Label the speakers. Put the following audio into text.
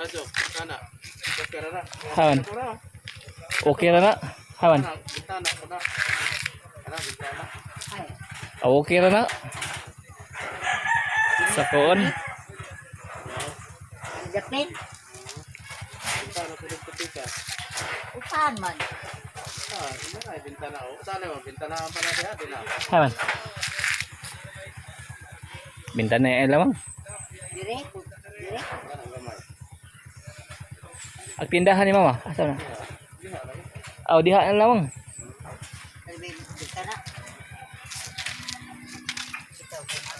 Speaker 1: Radyo, sana. Okay ra na.
Speaker 2: Haman.
Speaker 1: Ra.
Speaker 2: Okay ra na. Haman.
Speaker 1: Ana, bintana ko na. Ana, bintana.
Speaker 3: Ay,
Speaker 2: Ah, okay ra na. Sa koon.
Speaker 3: Japin.
Speaker 1: Bintana ko dito tika.
Speaker 3: Usahan man.
Speaker 1: Ah, ina ay bintana oh. Sana mo bintana pa na diha din na.
Speaker 2: Haman. Bintana ay lamang.
Speaker 3: Dire. Dire.
Speaker 1: Ana gamay.
Speaker 2: Ang tindahan ni mama. Asa na?
Speaker 1: Diha lang.
Speaker 2: Aw, diha na lamang.
Speaker 3: Sabi, bintana. Ito, okay na.